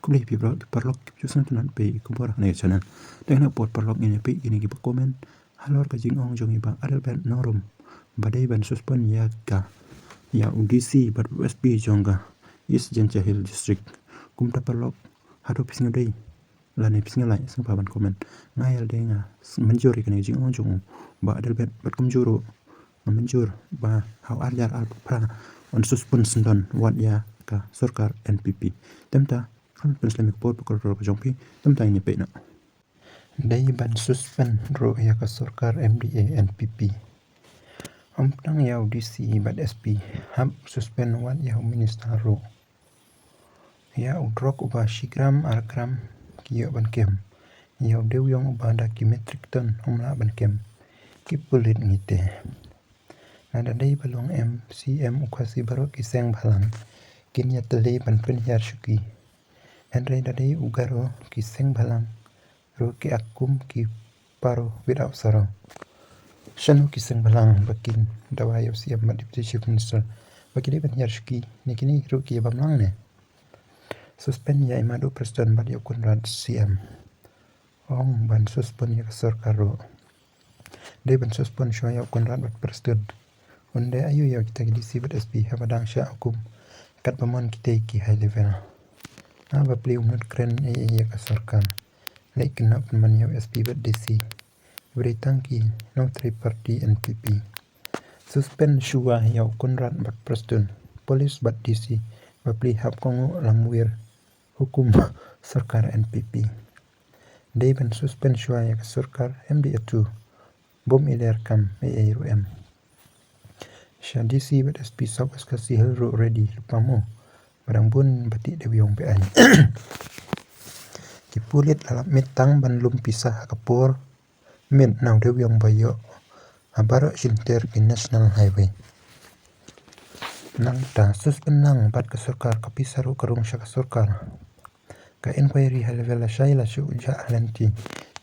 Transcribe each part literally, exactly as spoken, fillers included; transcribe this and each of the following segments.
Khublei phi paralok, ki paralok ki ju sngewtynnat peit ïa ki khubor ha kane ka channel. Te ha kane ka por paralok ngin ïa peit kine kiba comment halor ka jingong jong i Bah Adelbert Norum ba dei ban suspend ïa ka, ïa u D C bad u S P jong ka East Jaintia Hills District. Kumta paralok, hato phi sngewdei lane phi sngewlait, sngewbha ban comment. Nga ïa lade nga mynjur ïa kane ka jingong jong u Bah Adelbert bad kumjuh ruh nga mynjur ba ha u ar hajar arphew phra un suspend syndon wat ïa ka sorkar N P P. Te mynta ngan pynslem ïa ka por ba kordor ka jong phi. Te mynta ngin ïa peit noh. Dei ban suspend ruh ïa ka sorkar M D A N P P. Ym tang ïa u D C bad S P, hap suspend wat ïa u minister ruh. Ïa u drok uba shi gram ar gram ki ïoh ban kem. Ïa u dewïong uba da ki metric ton ym lah ban kem. Ki pulit ngi te. Lada dei ba long M C M u Khasi baroh ki seng bhalang kin ïa tylli ban pynhiar shuki. Hynrei da dei u Garo ki seng bhalang ruh ki ïakum ki paro without sorrow. Shano ki seng bhalang ba kin dawa ïa u C M bad Deputy Chief Minister ba ki dei ban hiar shuki, ne kine ruh ki ïa bam lang ne? Suspend ïa i Madu Prestone bad ïa u Conrad C M. Ong ban suspend ïa ka sorkar ruh. Dei ban suspend shuwa ïa u Conrad bad Prestone. Un dei aïu ïa kita ki D C bad S P haba dang shah hukum katba mon kita ki high level? Haba plie um nud kren ei ei ïa ka sorkar. Leit kynnoh pynban ïa u S P bad D C. Ba dei tang ki nongtrei party N P P. Suspend shuwa ïa u Conrad bad Prestone, police bad D C ba plie hap kohnguh lamwir hukum sorkar N P P. Dei ban suspend shuwa ïa ka sorkar M D A two. Bym i ler kam ei ei ruh em. Sha D C bad S P South West Khasi Hills ruh ready lypa mo. Ba dang bun ba tih dewïong beaiñ. Ki pulit la lap miet tang ban lum pisa ha ka por miet na u dewïong ba ïoh ha baroh shynter ki national highway. Nangta suspend lang bad ka sorkar, ka pisa ruh ka rung sha ka sorkar. Ka inquiry high level lashai la shu jah ha lynti.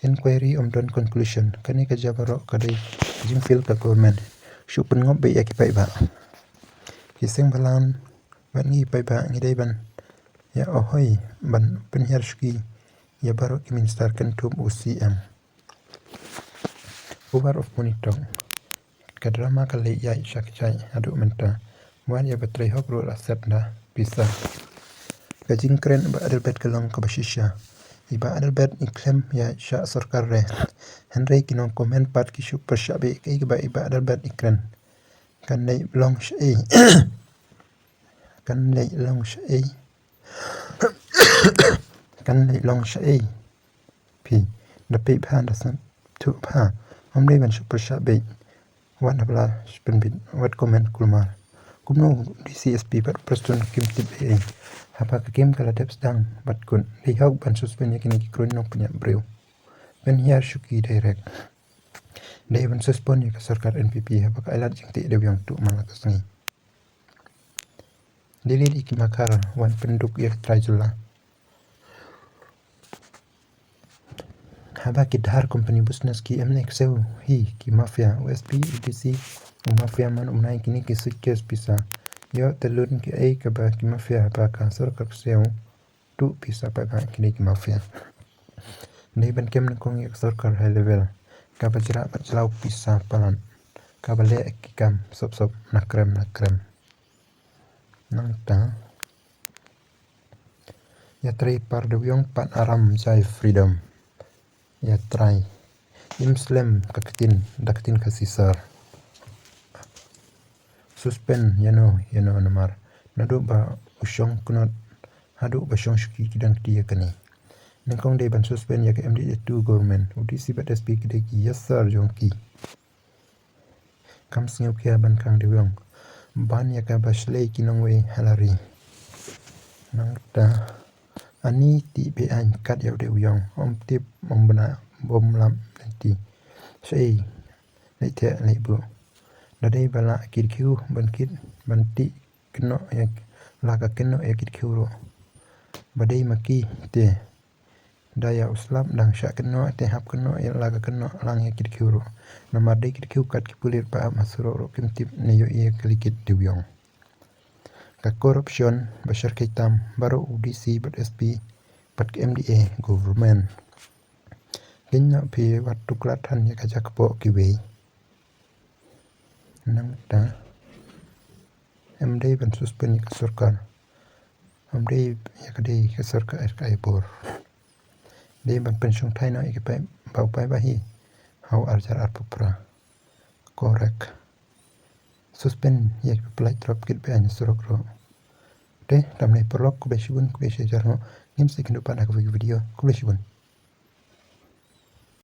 Inquiry ym don conclusion. Kane ka jia baroh ka dei jingpil ka government. Shu pynngop beit ïa ki paidbah. Ki seng bhalang bad ngi paidbah ngi dei ban ïa ohoi ban pynhiar shuki ïa baroh ki minister kynthup u C M. Power of money talk. Ka drama ka leit ïaid sha kjat haduh mynta. Wat ïa ba trei hok ruh la set da pisa. Ka jingkren Bah Adelbert ka long kaba shisha. I Bah Adelbert i khlem ïaid sha sorkar re. Hynrei ki nongcomment pat ki shu pyrshah beit kaei kaba i Bah Adelbert i kren. Kan leit long shaei. Kan leit long shaei. Kan leit long shaei. Phi da peit bha, da sngewthuh bha. Ym dei ban shu pyrshah beit. Wat hap la shu pynbit, wat comment kulmar. Kumno D C S P bad Prestone kim tip ei ei? Haba ka game ka la dep sdang bad kut, dei hok ban suspend ïa kine ki kren nongpynïap briew. Pynhiar shuki direct. Dei ban suspend ïa ka sorkar N P P haba ka ailad jingtih dewïong tuh man la ka sngi. Delete ïa ki makar wan pynduk ïa ka trai jylla. Haba ki dhar company business ki em ne ksew hi ki mafia, u S P, u D C, u mafia man u nai, kine ki suitcase pisa. Ïoh te lut ki ei kaba ki mafia haba ka sorkar ksew. Tuh pisa pat ba kine ki mafia. Dei ban kem nyngkong ïa ka sorkar high level kaba jrah bad jlaw pisa palat, kaba leh ki kam sop sop na krem na krem. Nangta ïa trei par dewïong pat aram jai freedom. Ïa trei. Im slem ka ktien da ktien Khasi sar. Suspend ïano ïano namar naduh ba u shong knot haduh ba shong shuki ki dang kti ïa kane. Nyngkong dei ban suspend ïa ka M D A two government, u D C bad S P ki dei ki ïasar jong ki. Kam sngewkhia ban khang dewïong ban ïa kaba shlei ki nongwei ha la ri. Nangta ani tih beaiñ kat ïa u dewïong, ym tip ym bna bym lap lynti. Shaei leit theh leit buh. Da dei ba lah kit khiew ban kit ban tih kynnoh ïa la ka kynnoh ïa kit khiew ruh. Ba dei ma ki te da ïa u slap dang shah kynnoh te hap kynnoh ïa la ka kynnoh lang ïa kit khiew ruh. Namar dei kit khiew kat ki pulit ba ap ha surok ruh kim tip ne ïoh ïa ka likit dewïong. Ka corruption ba shyrkhei tam baroh u D C bad S P Bad ka M D A government. Kin ïoh phi wat tuklat than ïa ka jaka poh kiwei. Nangta em dei ban suspend ïa ka sorkar. Em dei ïa ka dei ka sorkar ka ai bor. Dei ban pynshongthait noh ïa ki paidbah, paidbah hi. Ha u ar hajar arphew phra. Correct. Suspend ïa ki pynlait drop kit ba ïa surok ruh. Te tam ne paralok, khublei shibun, khublei shihajar nguh. Ngin sa ïakynduh pat ha kawei ka video. Khublei shibun.